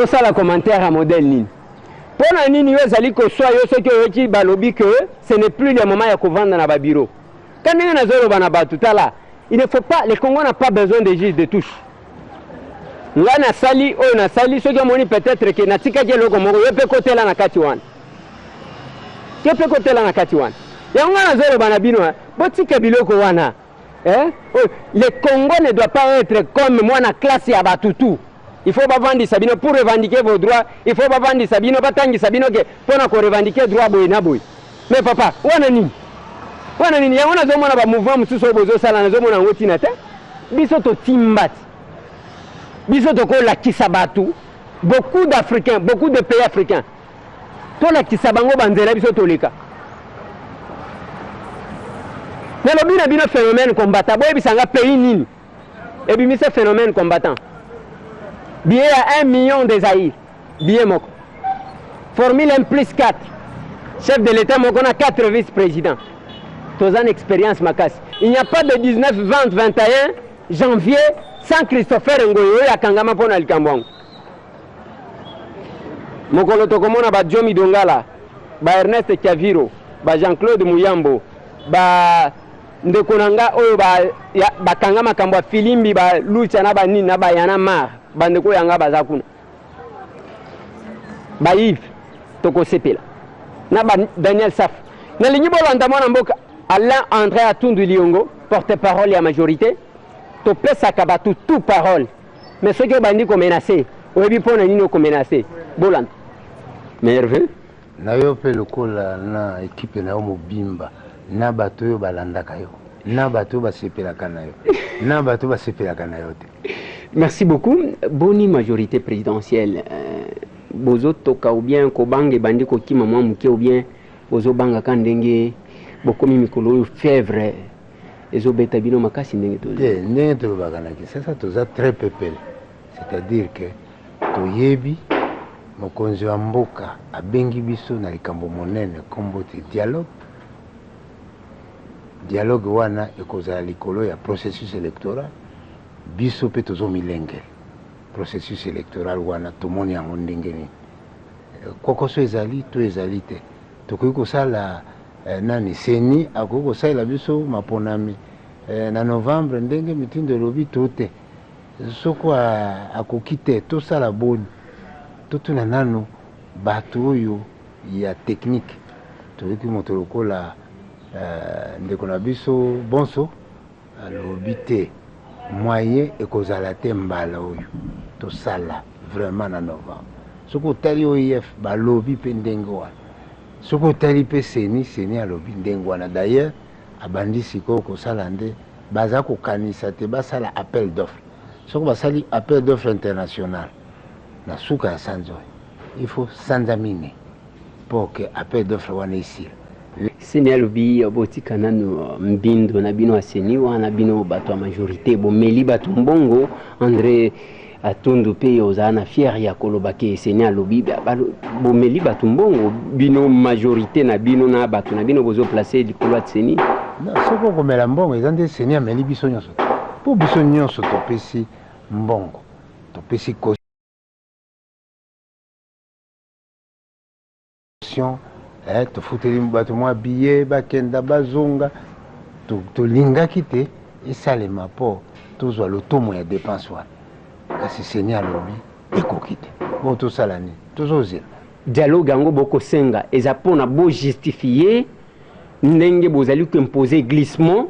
Tosala commentaire ya modèle nini? Mpo na nini yo ezali koswa yo soki oyoki balobi que ce n'est plus le moment ya kovanda na ba bureau? Ka ndenge nazoloba na bato, tala, il ne faut pas, le Congo n'a pas besoin de juge de touche. Nga nasali oyo nasali, soki omoni peut-être que natikaki eloko moko, yo mpe kotela na kati wana, yo mpe kotela na kati wana. Yango nga nazoloba na bino, botika biloko wana. Eh? Oh, le Congo ne doit pas être comme mwana classe ya batutu. Il faut bavandisa bino pour revendiquer vos droits, il faut bavandisa bino, batangisa bino ke mpona korevendiquer droit boye na boye. Mais papa, wana nini? Wana nini? Yango nazomona ba mouvement mosusu oyo bozosala, nazomona yango ntina te. Biso totimba ti. Biso tokolakisa bato, beaucoup d'Africains, beaucoup de pays africains, tolakisa bango banzela biso toleka. Nalobi na bino phénomène combattant, boyebisa nga pays nini ebimisa phénomène combattant? Billet ya 1 million de zaïre, billet moko, formule 1 plus 4, chef de l'État moko na 4 vice président. Toza na expérience makasi. Il n'y a pas de 19, 20, 21 janvier sans Christopher Ngoyi oyo akangama mpo na likambo yango. Mokolo tokomona ba Diomi Dongala, ba Ernest Kiaviro, ba Jean-Claude Muyambo, ba ndeko na nga oyo bakanga makambo ya filimbi, ba Lucha na banini na bayana mar, bandeko yanga baza kuna, ba Yves, tokosepela na ba Daniel Saf. Nalingi bolanda mwana mboka Alain André Atundu Liongo, porte-parole ya majorité. Topesaka bato tout parole, mais soki obandi komenacer, oyebi mpo na nini okomenacer. Bolanda merveille. Na yo mpe lokola na ekipe na yo mobimba, na bato oyo balandaka yo, na bato oyo basepelaka na yo, na bato oyo basepelaka na yo te. Merci beaucoup. Boni majorité présidentielle, bozotoka ou bien kobanga ebandi kokima mwa moke, ou bien bozobangaka ndenge bokomi mikolo oyo, fièvre ezobeta bino makasi ndenge tozi? Te, ndenge tolobaka na Kinshasa, toza très pepele, c'est-à-dire que toyebi mokonzi ya mboka abengi biso na likambo monene, nkombo te dialogue. Dialogue wana ekozala likolo ya processus électoral. Biso mpe tozomilengela processus électoral wana. Tomoni yango ndenge nini, kokoso ezali to ezali te. Tokoki kosala nani, CENI akoki kosalela biso maponami na novembre ndenge mitindo elobi to te? Soko akoki te, tosala boni? Totuna nano bato oyo ya technique. Toyoki moto lokola ndeko na biso Bonso alobi te moyen ekozala te mbala oyo tosala vraiment na novembre. Soki otali OIF, balobi mpe ndenge wana. Soki otali mpe CENI, CENI alobi ndenge wana. D'ailleurs abandi sikoyo kosala nde baza kokanisa te basala appel d'offre. Soki basali appel d'offre international na suka ya sanza oyo, il faut sanza 4 mpo ke appel d'offre wana esila. CENI alobi botika nanu mbindo na bino ya CENI wana. Bino bato ya majorité bomeli bato mbongo. André Atundu mpe ozala na fier ya koloba ke CENI alobi bomeli bato mbongo. Bino majorité na bino na bato na bino bozoplacer likolo ya CENI. Soki okomela mbongo, eza nde CENI ameli biso nyonso te, mpo biso nyonso topesi mbongo, topesi caution, tofuteli bato mwa billet bakenda bazonga. Tolingaki te esalema mpo tozwa lotomo ya dépense wana, kasi CENI alobi ekoki te. Bo tosala nini? Tozozela. Dialogue yango bokosenga eza mpona bojustifier ndenge bozali koimposer glissement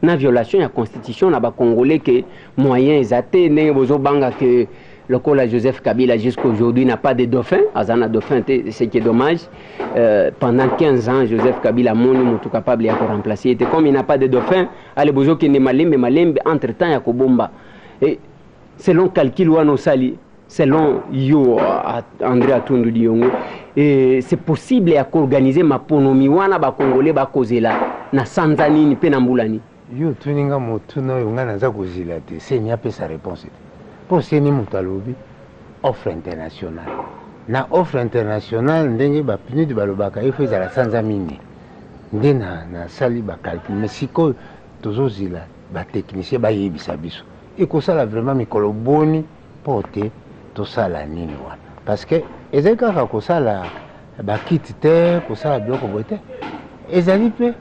na violation ya constitution na bacongolais, ke moyen eza te, ndenge bozobanga ke lokola Joseph Kabila jusqu'aujourd'hui n'a pas de dauphin, aza na dauphin te, ce qui est dommage. Pendant 15 ans Joseph Kabila amoni motu capable ya koremplacer te. Comme il n'a pas de dauphin, ale bozokende malembe malembe, entre temps ya kobomba. Et selon calcul wana osali, selon yo André Atundu Diongo, et c'est possible ya koorganiser maponomi wana bacongolais bakozela na sanza nini mpe na mbula nini? Yo otuni nga motuna oyo ngai naza kozila te CENI apesa réponse te, mpo CENI moto alobi offre internationale. Na offre internationale, ndenge baPNUD balobaka, ifo ezala sanza 4. Nde nasali bacalcul, mais sikoyo tozozila batechnicien bayebisa biso ekosala vraiment mikolo boni mpo te tosala nini wana. Parce que ezali kaka kosala bakiti te, kosala biloko boye te, ezali mpe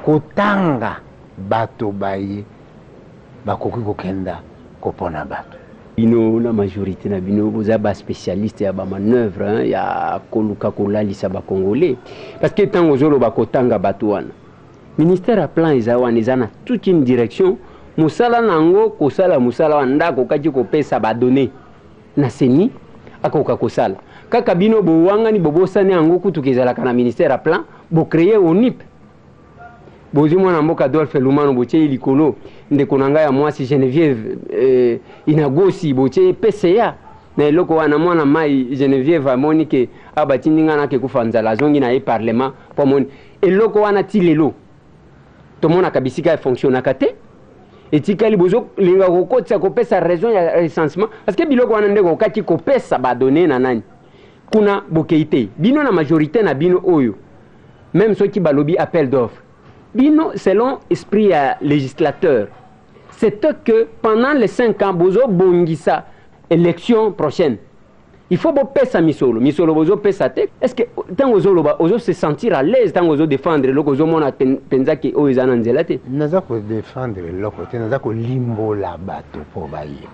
kotanga bato baye bakoki kokenda kopona bato. Bino na majorité na bino, boza baspécialiste ya bamanœuvre, hein, ya koluka kolalisa Bacongolais, parce que ntango ozoloba kotanga bato wana, ministère ya Plan eza wana, eza na toute une direction. Mosala na yango kosala mosala wana, ndako okaki kopesa badonnées na CENI, akoka kosala kaka. Bino bowangani, bobosani yango. Kutuka ezalaka na ministère ya Plan, bocréer ONIP, bozwi mwana mboka Adolphe Lumano, botie ye likolo. Ndeko na ngai ya mwasi Geneviève Inagosi, botie ye PCA na eloko wana. Mwana mai Geneviève amoni ke awa batindi ngai nake kufa nzala, azongi na ye parlement mpo amoni eloko wana. Ti lelo tomonaka bisika efonctionnaka te. Etikali bozolinga kokotisa, kopesa raison ya recensement, parce que biloko wana ndeko okati kopesa badonnées na nani kuna, bokei te. Bino na majorité na bino oyo, même soki balobi appel d'offre, bino, selon esprit ya législateur, c'est que pendant les 5 ans bozobongisa élection prochaine, il faut bopesa misolo. Misolo bozopesa te. Est ce que ntango ozoloba, ozo se sentir à l'aise ntango ozodéfendre eloko ozomona mpenza ke oyo eza na nzela te? Naza kodéfendre eloko te, naza kolimbola bato mpo bayeba.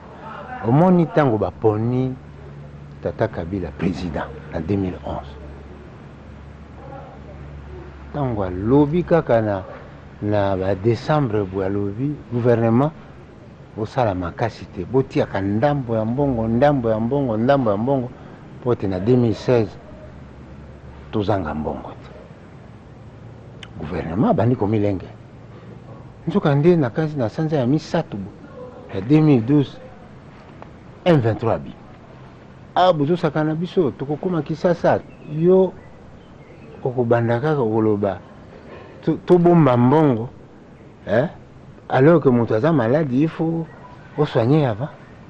Omoni, ntango baponi tata Kabila président na 2011, ntango alobi kaka na badécembre boye, alobi gouvernement bosala makasi te, botiaka ndambo ya mbongo, ndambo ya mbongo, ndambo ya mbongo, mpo te na 2016 tozanga mbongo te. Gouvernement abandi komilengela. Nzoka nde na kasi na sanza ya misato ya 2012, M23 bi awa, bozosaka na biso, tokokóma Kisasa. Yo okobanda kaka koloba tobomba mbongo, eh? Alors que moto aza malade, il faut osoigner avant,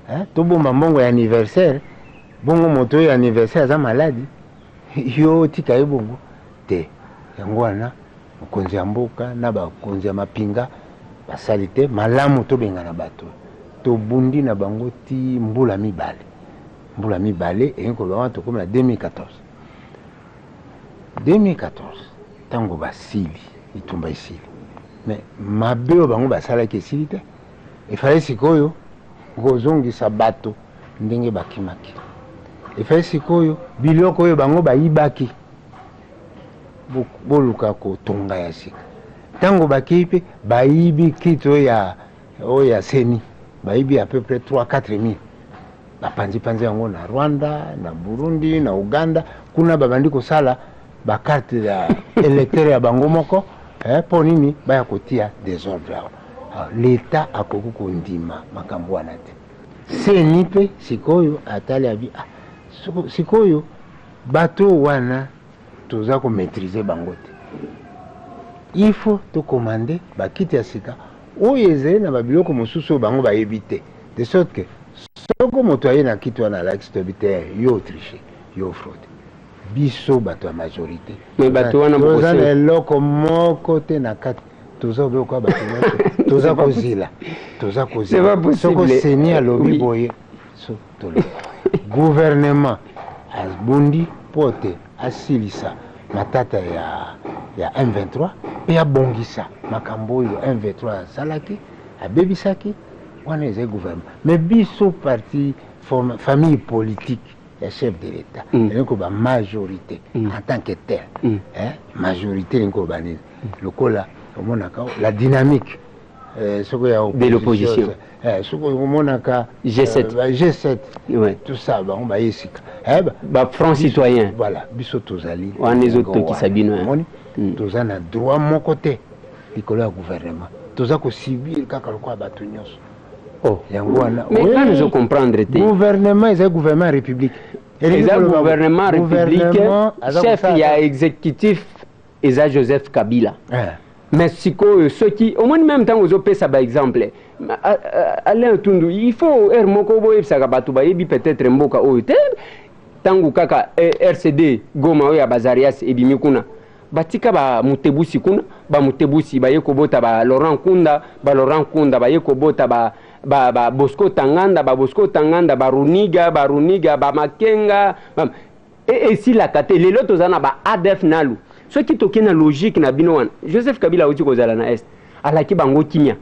eh? Tobomba mbongo ya anniversaire, bongo moto oyo anniversaire aza malade, yo otika ye bongo te. Yango wana mokonzi ya mboka na bakonzi ya mapinga basali te malamu, tobengana bato. Tobundi na bango ti mbula 2. Mbula 2 eyei koloba wana tokómi na 2014. 2014, ntango basili bitumba esili, mais mabe oyo bango basalaki esili te. Efale sikoyo kozongisa bato ndenge bakimaki. Efale sikoyo biloko oyo bango bayibaki, boluka kotonga ya sika. Ntango bakei mpe bayibi kit oyo ya CENI, bayibi à peu près 3 4 mille, bapanzipanzi yango na Rwanda, na Burundi, na Uganda. Kuna babandi kosala bacarte ya électeur ya bango moko. Mpo nini baya kotia désordre awa? L'État akoki kondima makambo wana te. CENI mpe sikoyo atali, abi ah, sikoyo bato wana toza komaîtriser bango te, il faut tocommander bakiti ya sika oyo ezali na babiloko mosusu oyo bango bayebi te, de sorte que soko moto aye na kiti wana alakisi, toyebi te yo triche, yo fraude. Biso bato ya majorité Mais bato wana toza na eloko moko te na kati. Toza obekoka bato nyonso, toza kozila, toza kozila. Soko CENI alobi boye, so toloba gouvernement abundi mpo te asilisa matata ya M23 mpe abongisa makambo oyo M23 asalaki, abebisaki. Wana ezali gouvernement. Mais biso parti, famille politique ya chef de l'État, elingi koloba majorité en tant que tel, eh? Majorité elingi koloba nini? Lokola omonaka la dynamique, soko ya de l'opposition, soko omonaka G7, G7, tout ça, bango baye sika. Ba Front citoyen. Voilà, biso tozali wana, ezotokisa bino. Omoni, toza na droit moko te likolo ya gouvernement, toza kosubir kaka lokola bato nyonso. Oh. Yango wana. Mais nga nazo comprendre te. Gouvernement ezali gouvernement ya république. Eza gouvernement république, chef ya exécutif eza Joseph Kabila. Mais sikoyo soki omoni, même ntango ozopesa baexemple, Alain Tundu, il faut heure moko boyebisaka bato bayebi peut-être mboka oyo te. Ntango kaka RCD Goma oyo ya Bazarias ebimi kuna, batika bamutebusi kuna, bamutebusi baye kobota ba Laurent Kunda, ba Laurent Kunda baye kobota ba Ba, ba Bosco Tanganda, ba Bosco Tanganda, ba Runiga, ba Runiga, ba Makenga, ba, esilaka te. Lelo toza na ba ADF Nalu. Soki toke na logique na bino wana, Joseph Kabila auti kozala na Est, alaki bango kimia.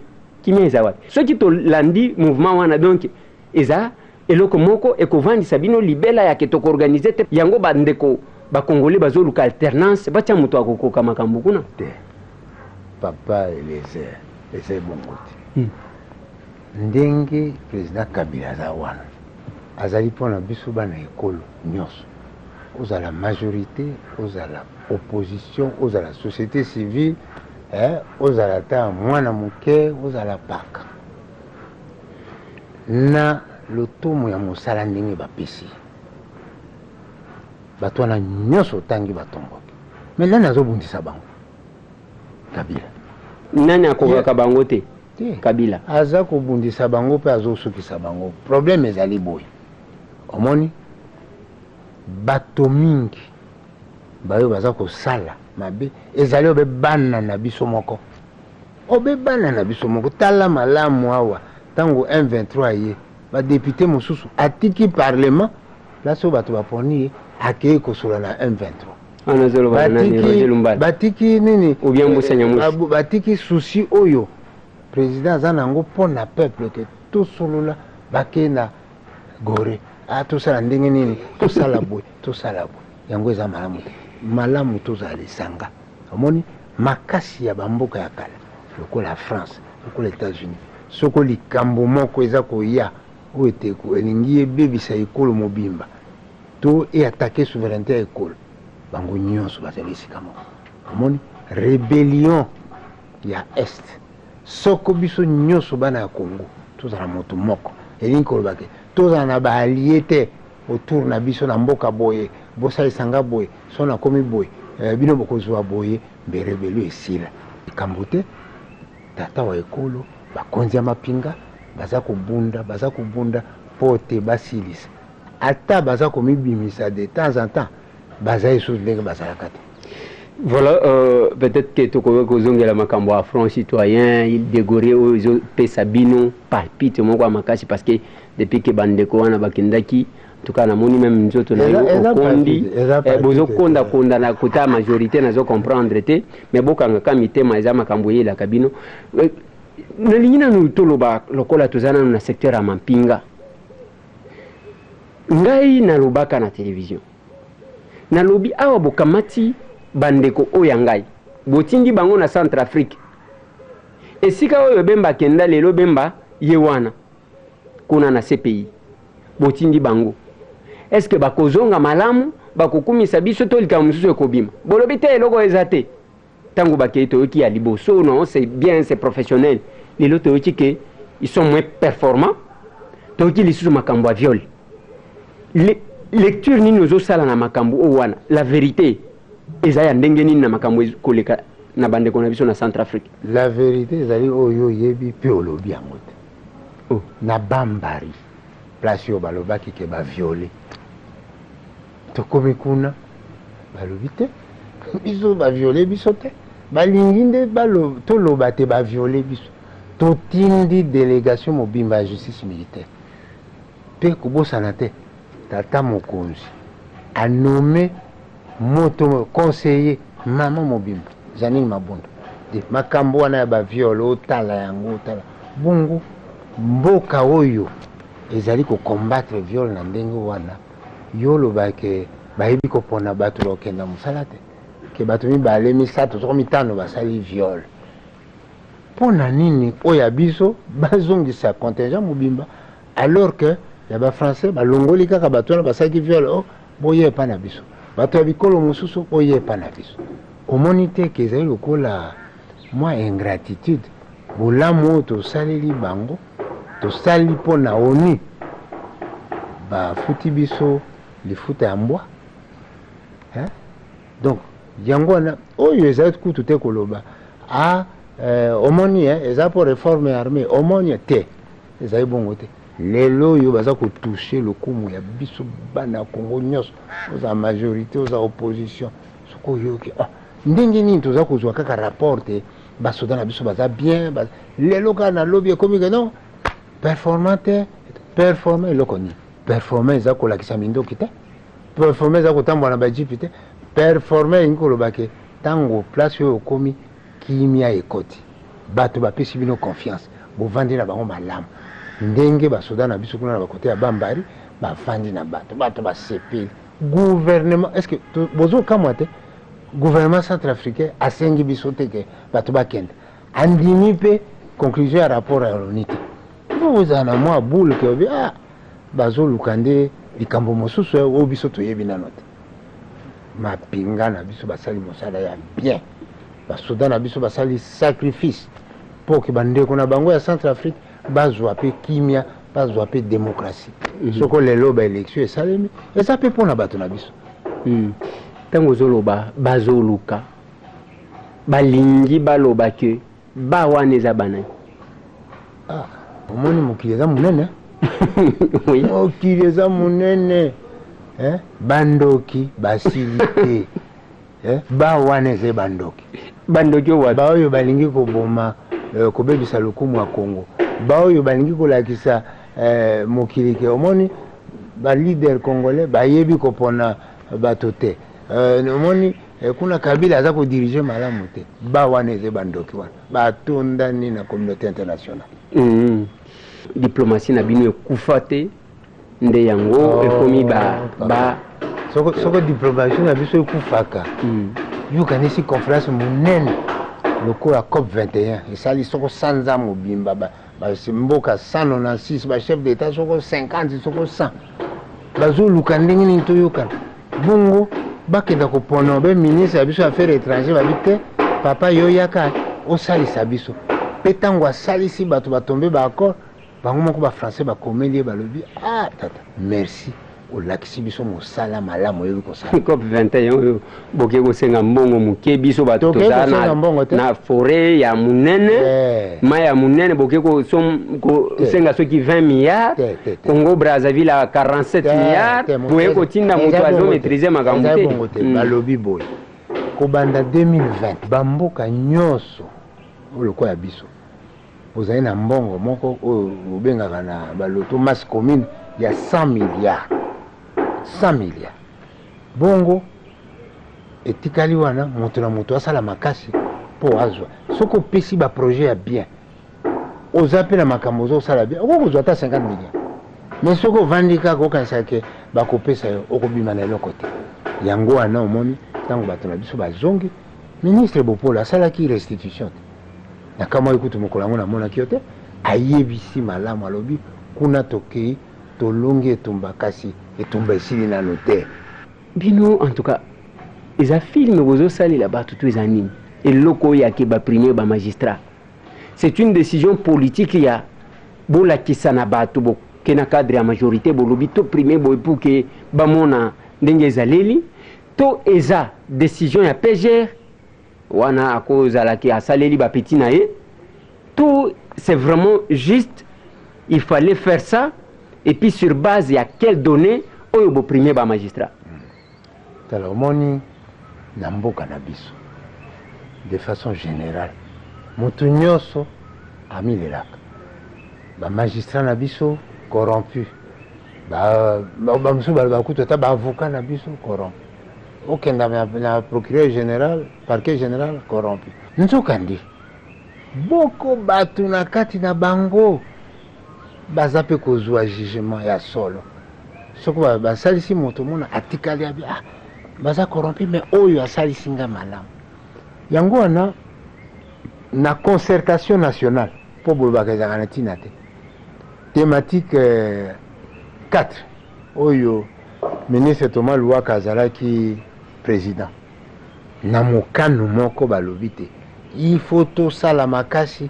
Kimia eza wapi? Soki tolandi mouvement wana, donc eza eloko moko ekovandisa bino libela ya ke tokoorganiser te. Yango bandeko bakongole bazoluka alternance, batia moto akokoka makambo kuna. Te, papa Eliezer, eza ebongo te. Ndenge président Kabila aza wana, azali mpona biso bana ekolo nyonso, ozala majorité, ozala opposition, ozala société civile, ozala ata mwana moke, ozala paka na lotomo ya mosala ndenge bapesi bato wana nyonso otangi batomboki. Me nani azobundisa bango? Kabila. Nani akokaka bango te? Te. Kabila. Aza kobundisa bango mpe azosukisa bango. Problème ezali boye: omoni bato mingi bayo baza kosala mabe, ezali obe bana na biso moko, obe bana na biso moko. Tala malamu awa, ntango M23 ye badéputé mosusu atiki parlement, place oyo bato baponi ye, akei kosola na M23. Wana azoloba na nani? Roger Lumbala? Batiki nini? Ou bien Mbusa Nyamwisi? Batiki souci oyo président aza nango mpo na peuple ke tosolola, bakei na gore. Ah, tosala ndenge nini? Tosala boye, tosala boye. Yango eza malamu te. Malamu tozala lisanga. Omoni makasi ya bamboka ya kala lokola France, lokola États-Unis, soko likambo moko eza koya oyo ete elingi ebebisa ekolo mobimba to eattaquer souveraineté ya ekolo, bango nyonso bazali esika moko. Omoni rébellion ya Est, soko biso nyonso bana ya Congo tozala moto moko, elingi koloba ke tozala na baalliés te autour na biso na mboka boye, bosalisanga boye, so nakomi boye, bino bokozwa boye, mbe rébellion esila. Likambo te, tata wa ekolo, bakonzi ya mapinga baza kobunda, baza kobunda mpo te basilisa. Ata baza komibimisa de temps en temps, baza lisusu ndenge bazalaka te. Voilà, peut-être que tokoki kozongela makambo ya Front citoyen de Gorée oyo ezopesa bino palpite moko ya makasi, parce que depuis ke bandeko wana bakendaki, en tout cas namoni même nzoto na yo okondi, bozokondakonda na kota ya majorité. Nazo comprendre te, mais bokangaka mitema, eza makambo eyelaka bino. Nalingi nanu toloba lokola toza nanu na secteur ya mampinga. Ngai nalobaka na télévision, nalobi awa bokamati bandeko oyo ya ngai, botindi bango na Centre Afrique, esika oyo Bemba akenda. Lelo Bemba ye wana kuna na CPI. Botindi bango, est ce que bakozonga malamu, bakokumisa biso to likambo mosusu ekobima? Bolobi te, eloko eza te. Ntango bakei, toyoki ya liboso: non, c'est bien, c'est professionnel. Lelo toyoki ke ils sont moins performants, toyoki lisusu makambo ya viol. Lecture nini ozosala na makambo oyo wana? La vérité eza ya ndenge nini na makambo koleka na bandeko na biso na Centre Afrique? La vérité ezali oyo oyebi mpe olobi yango te. Oh. Na Bambari, place oyo balobaki ke baviolé, tokomi kuna, balobi te, biso baviolé biso te. Balingi nde toloba te baviolé biso. Totindi délégation mobimba ya justice militaire mpe kobosana te, tata mokonzi anommer moto conseiller, mama mobimba Janine Mabunda. De makambo wana ya baviol, otala yango, otala bongo mboka oyo ezali kocombattre viol na ndenge wana, yo olobake bayebi kopona bato bakokenda mosala te, ke bato mibale, misato, soko mitano basali viol. Mpo na nini oyo ya biso bazongisa contingent mobimba, alors que ya bafrançais balongoli kaka bato wana basalaki viol? Oh, boye epa na biso, bato ya bikolo mosusu boye epa na biso. Omoni te ke ezali lokola mwa ingratitude? Bolamu oyo tosaleli bango, tosali mpo na ONU, bafuti biso lifuta ya mbwa, hein? Donc yango wana oyo ezali kutu te koloba a omoni eza mpo réforme ya armée. Omoni te, ezali bongo te. Lelo oyo baza kotoucher lokumu ya biso bana ya Congo nyonso, oza majorité, oza opposition. Soki oyoki, ah, ndenge nini toza kozwa kaka rapport te basoda na biso baza bien? Lelo kaka nalobi, ekomi ke non. Performant te, performant eloko nini? Performant eza kolakisa mindoki te, performant eza kotambola na ba jeep te. Performant elingi koloba ke ntango place oyo okomi, kimia ekoti, bato bapesi bino confiance, bovandi na bango malamu, ndenge basoda na biso kuna na bakote ya Bambari bavandi na bato, bato basepeli. Gouvernement, est ce que bozokamwa te? Gouvernement centrafricain asengi biso te ke bato bakende, andimi mpe conclusion ya rapport ya ONU te. Ozala na mwa boule ke obi, ah, bazoluka nde likambo mosusu oyo biso toyebi nano te. Mapinga na biso basali mosala ya bien, basoda na biso basali sacrifice mpo ke bandeko na bango ya Centre Afrique bazwa mpe kimia, bazwa mpe démocratie. Soko lelo baélection esalemi, eza mpe mpona bato na biso. Ntango ozoloba bazoluka, balingi baloba ke ba wana eza banani? Ah, omoni, mokili eza monene. Mokili eza monene, eh? Bandoki basili te, eh? Ba wana eza bandoki. Bandoki oyo wapi? Baoyo balingi koboma, kobebisa lokumu ya Congo, baoyo balingi kolakisa mokili ke omoni baleader congolais bayebi kopona bato te, omoni kuna Kabila aza kodiriger malamu te. Ba wana eza bandoki wana batondani na communauté internationale. Diplomatie na bino ekufa te nde yango? Oh, ekomi ba papa. Ba Soko diplomatie na biso ekufaka, yokanisi conférence monene lokola COP 21 esali soko sanza mobimba, mboka 196, bachef d'état soko 50, soko 100, bazoluka ndenge nini toyokana. Bongo bakenda kopona be ministre ya biso affaire étranger, babi te, papa, yo yaka osalisa biso. Mpe ntango asalisi bato, batombe baaccord bango moko, bafrançais bakomeli ye, balobi: "Ah tata, merci, olakisi biso mosala malamu oyebi kosala." COP 21 oyo boke kosenga mbongo moke, biso bato Toke toza kosenga mbongo te. Na forêt ya monene, mai ya monene, boke kosenga soki 20 milliards. Te, te, te. Congo Brazzaville a 47 Te, milliards. te, Boye kotinda eza moto bongo te. azomaîtrise makambo Eza te. bongo te. Balobi boye: kobanda 2020, bamboka nyonso oyo lokola ya biso ozali na mbongo moko oyo obengaka na baloto masse commune ya 100 milliards, 100 milliards, bongo etikali wana, moto na moto asala makasi mpo azwa. Soki opesi baprojet ya bien, oza mpe na makambo ozosala bien, okoki kozwa ata 50 milliards. Mais soki ovandi kaka, okanisa ke bakopesa yo, okobima na eloko te. Yango wana omoni ntango bato na biso bazongi, ministre Bopolo asalaki restitution te. Na kamwa ekutu mokolo yango namonaki yo te. Ayebisi malamu, alobi kuna tokei, tolongi etumba, kasi etumba esili nano te. Bino en tout cas, eza film bozosalela bato to eza nini? Eloko oyo yake baprimer bamagistrat, c'est une décision politique ya bolakisa na bato, boke na cadre ya majorité, bolobi to primer boye pour ke bamona ndenge ezaleli, to eza décision ya PGR wana akozalaki asaleli bapeti na ye, to c'est vraiment juste, il fallait faire ça? Et puis sur base ya quelle donnée oyo boprimer bamagistrat? Tala, omoni, na mboka na biso, de façon générale, moto nyonso amilelaka bamagistrat na biso corrompu, bamosusu baloba kutu ata baavocat na biso corrompu, okenda na procureur général, parquet général corrompu. Nzokande boko bato na kati na bango baza mpe kozwa jugement ya solo. Soki basalisi moto, mona atikali abi: "Ah, baza corrompu, mais oyo asalisi nga malamu." Yango wana na concertation nationale, mpo bolobaka ezalaka na ntina te, thématique 4 oyo ministre Thomas Luhaka azalaki président, na mokano moko balobi te, il faut tosala makasi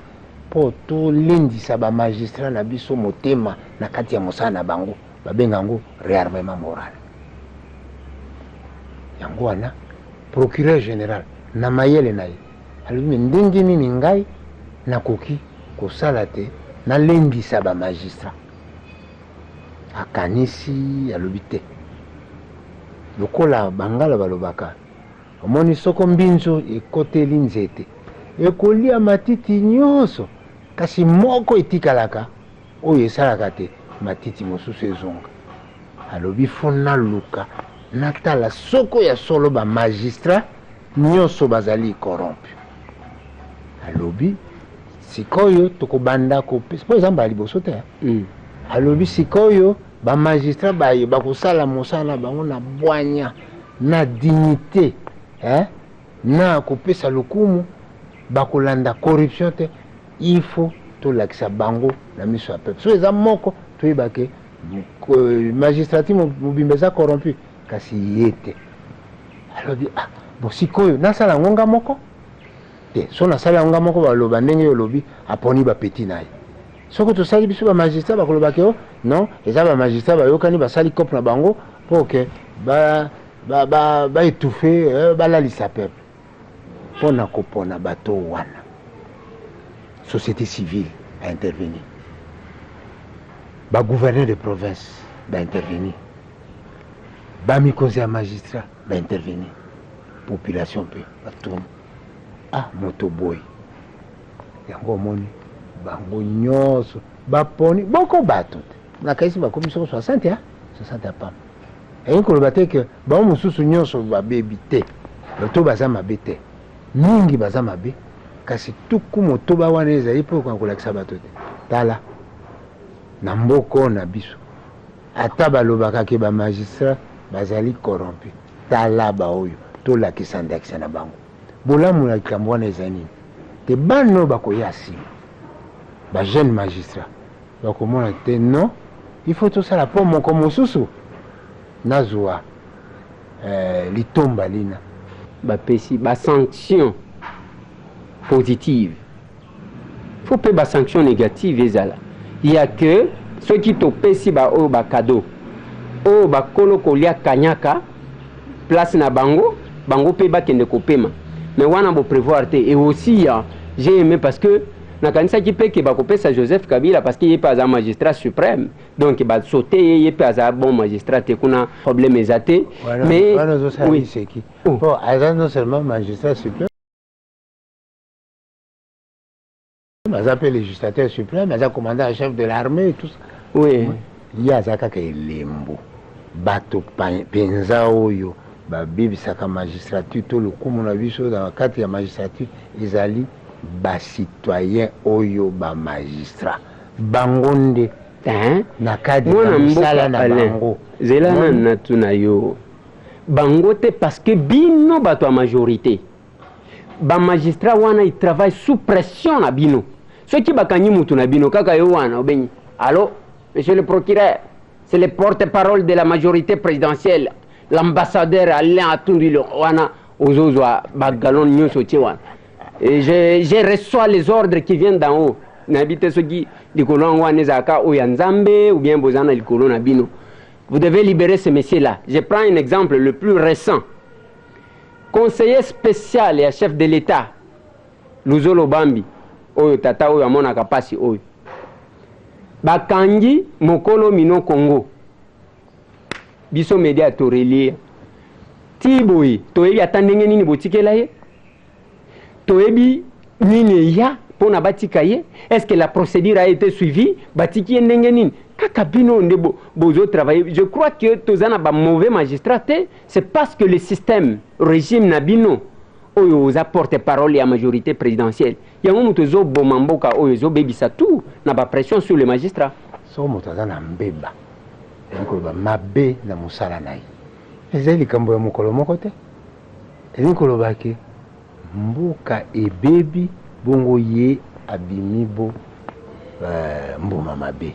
mpo tolendisa bamagistrat na biso motema na kati ya mosala na bango, babenga yango réarmement moral. Yango wana procureur général na mayele na ye alobi: "Me ndenge nini ngai nakoki kosala te nalendisa bamagistrat?" Akanisi, alobi te, lokola bangala balobaka, omoni, soko mbinzo ekoteli nzete, ekolia matiti nyonso, kasi moko etikalaka. Oyo esalaka te matiti mosusu ezonga. Alobi faut naluka natala soko ya solo ba magistrats nionso bazali corrompu. Alobi sikoyo tokobanda kopesa, po eza mbala liboso te hein. Alobi sikoyo ba magistrats baye bakosala mosala na bango na bwanya, na dignite hein, na kopesa lokumu, bakolanda corruption te. Il faut tolakisa bango na miso ya peuple. Soki eza moko toyeba ke magistrature mobimba eza corrompu, kasi ye te. Alobi ah bon sikoyo nasala yango nga moko te, soki nasali yango nga moko baloba ndenge yo olobi, aponi ba petit na ye. Soki tosali biso ba magistrat bakoloba ke oh non eza ba magistrat bayokani basali coop na bango po ke ba ba ba, ba étouffer, balalisa peuple. Mpo na kopona bato wana, société civile a intervenir, ba gouverneurs de province ba intervenir, ba mikonzi ya magistrat ba intervenir, population mpe batuni ah moto boye. Yango omoni bango nyonso baponi boko bato te, nakanisi bakomi soko 60 ya 60 ya pamba. Elingi koloba te ke bango mosusu nyonso babebi te to baza mabe te. Mingi baza mabe, kasi 60 wana ezali mpo na kolakisa bato te, tala na mboka oyo na biso, ata balobaka ke ba magistrats bazali corrompus, tala baoyo, tolakisa ndakisa na bango. Bolamu na likambo wana ezali nini? Te bana oyo bakoya nsima, ba jeunes magistrats, bakomona te non, il faut tosala mpo moko mosusu nazwa litomba lina. Bapesi ba sanctions positives, faut mpe ba sanctions négatives ezala ya que soki topesi ba oyo ba cadeau oyo bakolo kolia kanyaka place na bango, bango mpe bakende kopema, mais wana bo prévoir te. Et aussi ya j'ai aimé parce que nakanisaki mpe ke bakopesa Joseph Kabila, parce que ye mpe aza magistrat suprême, donc basote ye, ye mpe aza bon magistrat te, kuna problème eza te. Mais wana ozosala liseki. Oh. Po aza non seulement magistrat suprême, aza mpe législateur suprême, aza commandant en chef de l'armée et tout ça. Ye aza kaka elembo. Bato mpenza oyo babebisaka magistrature to lokumu na biso na kati ya magistrature ezali ba citoyen oyo ba magistrat bango nde na cadre ya mosala na bango. Zela nanu natuna yo, bango te, parce que bino bato ya majorité, ba magistrat wana ils travaillent sous pression na bino. Soki bakangi mutu na bino kaka yo wana obengi, allo monsieur le procureur, c'est le porte-parole de la majorité présidentielle, l'ambassadeur Alain Atundu wana, ozozwa ba galon nyonso tie wana. Et je reçois les ordres qui viennent d'en haut. Nayebi te soki likolo yango wana ezalaka oyo ya Nzambe ou bien boza na likolo na bino. Vous devez libérer ce monsieur-là. Je prends un exemple le plus récent. Conseiller spécial ya chef de l'État, Luzolo Bambi, oyo tata oyo amonaka pasi oyo. Bakangi mokolo Mino Congo. Biso media torelie. Ti boye, toyebi ata ndenge nini botikela ye. Toyebi nini eya pona batika ye. Est-ce que la procédure a été suivie? Batiki ye ndenge nini? Kaka bino nde bozo travailler. Je crois que toza na ba mauvais magistrats te, c'est parce que le système, régime na bino oyo oza porte-parole ya majorité présidentielle, yango moto ezoboma mboka oyo, ezobebisa tout na ba pression sur les magistrats. Soko moto aza na mbeba, elingi koloba mabe na mosala na ye, ezali likambo ya mokolo moko te. Elingi koloba ke mboka ebebi, bongo ye abimi bo mbuma mabe.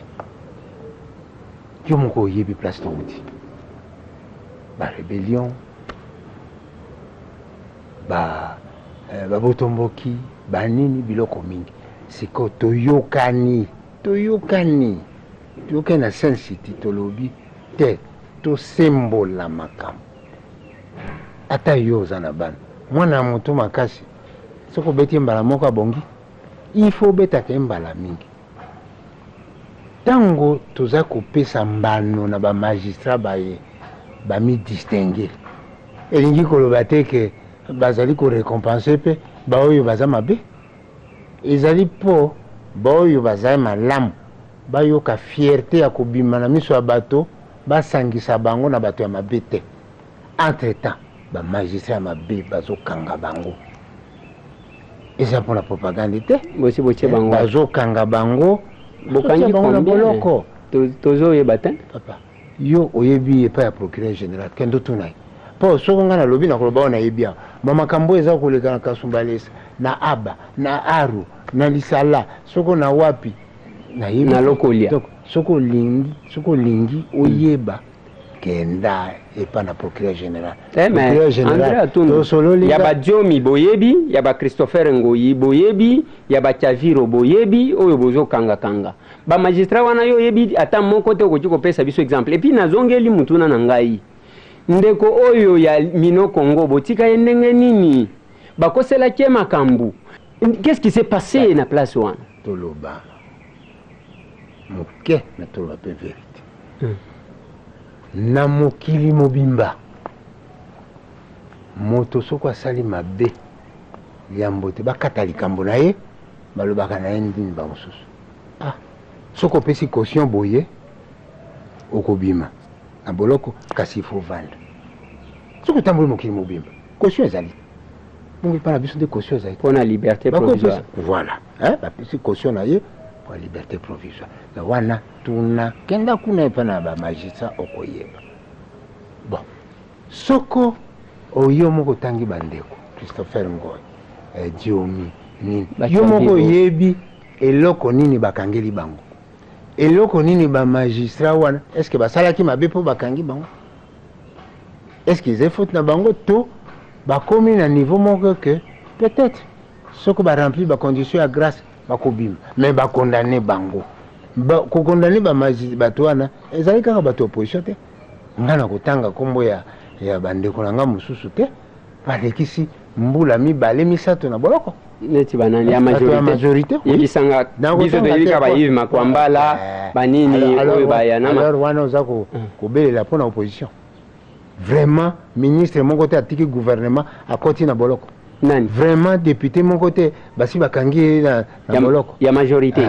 Yo moko oyebi place towuti, ba rebellion, ba botomboki, ba nini, biloko mingi. Sikoyo toyokani, toyokani, toyokani na Sun City, tolobi te tosembola makambo. Ata yo oza na bana, mwana ya motu makasi, soki obeti ye mbala moko abongi, il faut obetaka ye mbala mingi. Tango toza kopesa mbano na ba magistrats baye ba mi distinguer, elingi koloba te que bazali ko recompenser pe ba oyo baza mabe. Ezali po ba oyo baza malamu Bayoka fierte ya kobima na miso ya bato, basangisa bango na bato ya mabe te. Entre temps ba magistrats ya mabe bazokanga bango, eza mpona propagande te. Bosi botie bango wapi? Bazokanga bango, Bokangi bazotia bango na combien? boloko. Tozoyeba te. Papa, yo oyebi epai ya procureur général, kende otuna ye. Mpo soko ngai nalobi, nakoloba oyo nayebi awa. Ma makambo oyo eza koleka na Kasumbalesa, na Aba, na Aru, na Lisala, soko na wapi, nayebi Na te. Lokolia. Donc soki olingi oyeba, kenda epa na procureur général. Eh, mais Procureur André général Atundu, tosololi ya badiomi boyebi, ya bachristopher Ngoyi boyebi, ya bacaviro boyebi, oyo bozokangakanga bamagistrat wana, yo oyebi ata moko te okoki kopesa biso exemple. Et puis nazongeli mutuna na ngai, ndeko oyo ya Mino Congo, botika ye ndenge nini? Bakoselaki ye makambo. Qu'est-ce qui s'est passé na place wana? Toloba moke na toloba mpe vérité. Na mokili mobimba, moto soko asali mabe, yambo te bakata likambo na ye, balobaka na ye ndini bamosusu: ah, soki opesi caution boye, okobima na boloko, kasi ifo vanda. Soki otamboli mokili mobimba, caution ezali. Bongo epai na biso nde caution ezali? Mpona liberté provisoire. Voilà, hein, bapesi caution na ye po liberté provisoire na wana. Tuna, kenda kuna epai na bamagistrat, okoyeba. Bon, soko oyo moko otangi, bandeko Christopher Ngoy, Diomi, nini, yo moko oyebi eloko nini bakangeli bango, eloko nini bamagistrat wana. Est ce que basalaki mabe mpo bakangi bango? Est ce que eza faute na bango to bakomi na niveau moko ke peut-être soki baremplir bacondition ya grâce, bakobima? Mais bakondane bango. Kokondane bato wana ezali kaka bato ya opposition te. Nga na kotanga nkombo ya bandeko na nga mosusu te, balekisi mbula 2, 3 na boloko. Neti banani ya majorité? Majorité. Yebisanga biso, toyebi kaka baYves Makwambala, banini oyo bayana. Alors wana oza kobelela mpo na opposition. Vraiment, ministre moko te atiki gouvernement akoti na boloko. Nani? Vraiment, député moko te basi bakangi ye na boloko. Ya majorité?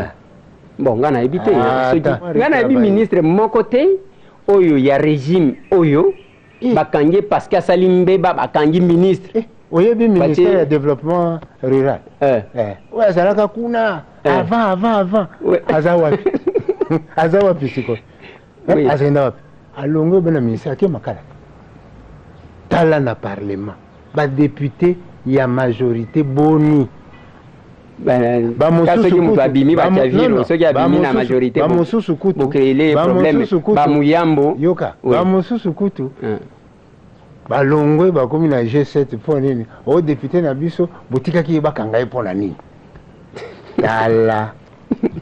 Bon, nga nayebi te. Nga nayebi ministre moko te oyo ya régime oyo bakangi parce que asali mbeba, bakangi ministre. Oyebi ministère ya développement rural oyo azalaka kuna avant, avant, avant, aza wapi? Aza wapi sikoyo? Azenda wapi? Alongwe obe na ministère, ake Makala. Tala na parlement, badéputé ya majorité boni? Soki moto abimi, bacaviro soki abimi na majorité, bamosusu kutu bocréer problème, bamuyambo. Yoka, bamosusu kutu balongwe, bakomi na G7. Mpo nini? O député na biso botikaki ye, bakanga ye mpo na nini? Tala,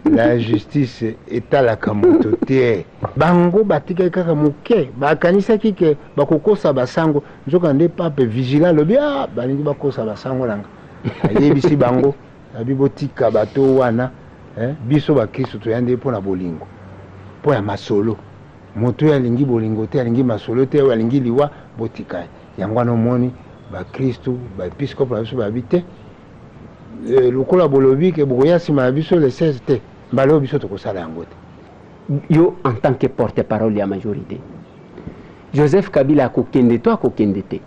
la justice etalaka moto te. Bango batikaki kaka moke, bakanisaki ke bakokosa basango, nzoka nde pape vigilant alobi: ah, balingi bakosa basango nanga. Ayebisi bango, abi botika bato wana, eh, biso bakristo toya nde mpo na bolingo, mpo ya masolo. Moto oyo alingi bolingo te, alingi masolo te, oyo alingi liwa, botika ye. Yango wana omoni bakristu, baepiskope na biso babi te, lokola bolobi ke bokoya nsima ya biso le 16 te, mbala oyo biso tokosala yango te. Yo, en tant que porte-parole ya majorité, Joseph Kabila akokende to akokende te?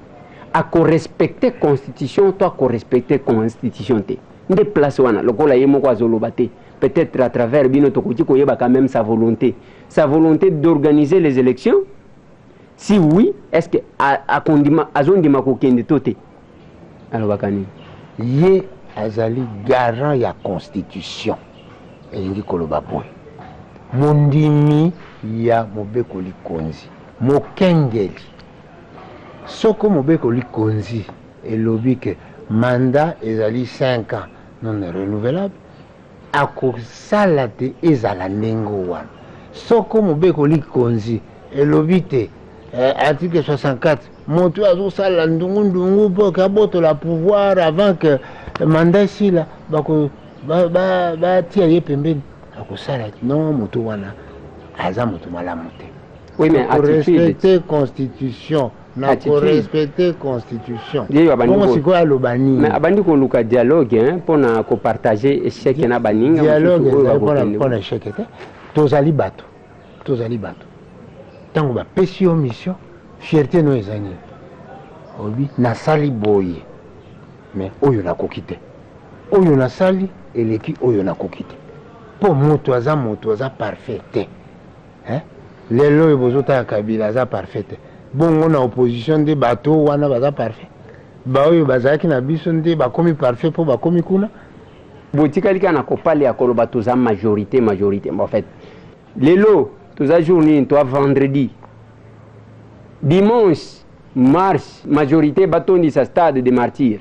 Akorespecte constitution to akorespecte constitution te? Nde place wana, lokola ye moko azoloba te, peut-être à travers bino tokoki koyeba quand même sa volonté, sa volonté d'organiser les élections. Si oui, est ce que akondima, azondima kokende to te? Alobaka nini? Ye azali garant ya constitution. Elingi koloba boye: mondimi ya mobeko likonzi, mokengeli. Soko mobeko likonzi elobi ke mandat ezali 5 ans non renouvelable, akosala te ezala ndenge wana. Soko mobeko likonzi elobi te, article 64, moto oyo azosala ndungundungu mpo ke abotola pouvoir avant que mandat esila, batia ba, ba ye pembeni, akosala. Non, moto wana aza moto malamu te. Oui, mais korespecte constitution na korespecte constitution, bongo sikoyo aloba nini? Mais abandi koluka dialogue mpona kopartage échec na baninga. Dialogue ezali mpona échec te. Tozali bato, tozali bato. Ntango bapesi yo mission, fierté no eza nini? Olobi nasali boye, mais oyo nakoki te, oyo nasali eleki oyo nakoki te. Mpo moto aza moto, aza parfait te. Hein? Lelo oyo bozotala Kabila aza parfait te, bongo na opposition nde bato wana baza parfait? Baoyo bazalaki na biso nde bakomi parfait mpo bakomi kuna? Botikali kaka na kopale ya koloba toza majorité, majorité. En fait, lelo toza jour nini? Toa vendredi, dimanche marche, majorité batondisa Stade de Martyr.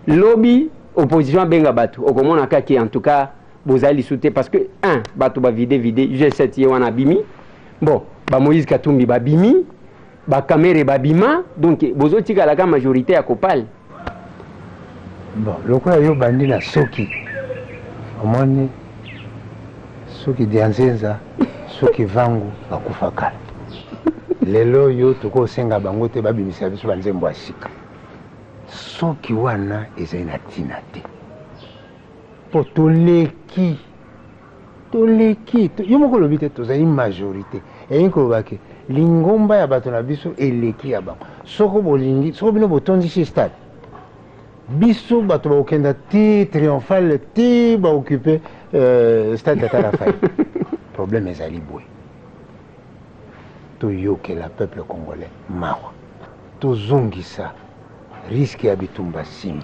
Lobi opposition abenga bato, okomona kaki. En tout cas bozali lisu te, parce que un bato bavide vide G7 ye wana abimi. Bon, bamoïse Katumbi babimi, baKamerhe babima, donc bozotikalaka majorité ya kopale. Bon, lokola yo bandi na soki omoni soki Dianzenza, soki vangu bakufa kala, lelo yo tokosenga bango te babimisa biso banzembo ya sika. Soki wana ezali na ntina te, mpo toleki, toleki. Yo moko olobi te tozali majorité, elingi koloba ke lingomba ya bato na biso eleki ya bango. Soko bolingi, soko bino botondisi stade, biso bato bakokenda ti triomphale, ti baoccupe stade Tata Rafael. Problème ezali boye: toyokela peuple congolais mawa, tozongisa risque ya bitumba nsima.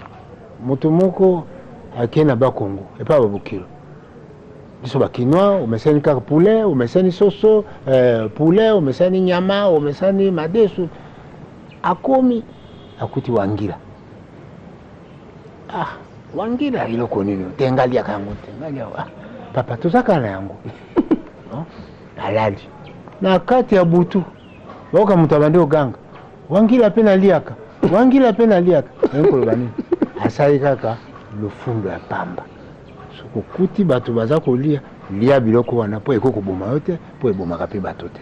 Moto moko akei na Bakongo epai babokilo biso bakinois, omesani kaka poulet, omesani soso, poulet, omesani nyama, omesani madesu. Akomi, akuti wangila. Ah, wangila eloko nini? Te, nga liaka yango te, nga liaka. Ah, papa, toza kaka na yango. No? Alali na kati ya butu, bayoka moto abandi oganga: "Wangila mpe naliaka, wangila mpe naliaka." Nayebi koloba nini? Asali kaka lofundo ya pamba. Soki okuti bato baza kolia, lia biloko wana, mpo ekoki koboma yo te, mpo ebomaka mpe bato te.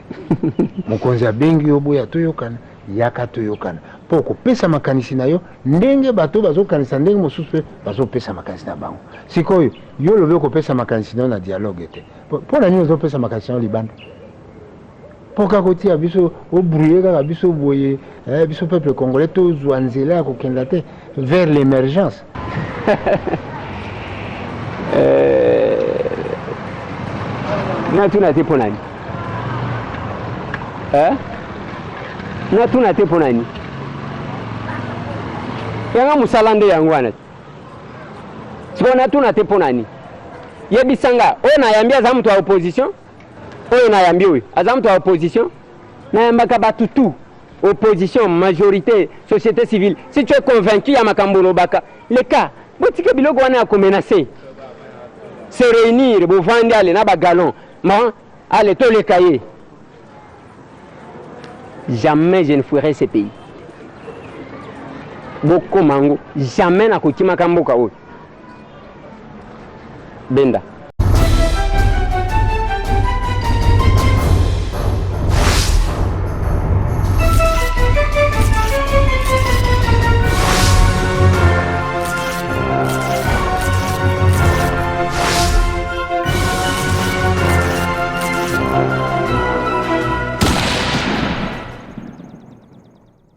Mokonzi abengi yo, boya toyokana, yaka toyokana, mpo okopesa makanisi na yo ndenge bato bazokanisa ndenge mosusu mpe bazopesa makanisi na bango. Sikoyo yo olobi okopesa makanisi na yo na dialogue te, mpo na nini ozopesa makanisi na yo libanda? Mpo kaka otia biso, obrouille kaka biso boye, biso peuple congolais tozwa nzela ya kokenda te vers l'émergence. Natuna te mpo nani? Eh? Natuna te mpo nani? Yanga mosala nde yango wana. Sikoyo natuna te mpo nani? Yebisanga, oyo nayambi aza moto ya opposition? Oyo nayambi, oyo aza moto ya opposition? Nayambaka bato tout, opposition, majorité, société civile. Si tu es convaincu ya makambo olobaka, leka. Botika biloko wana ya komenacer. Se réunir, bovandi, ale na bagalon ma, ale toleka ye. Jamais je ne fuirai ce pays. Bokoma yango, jamais nakokimaka mboka oyo. Benda.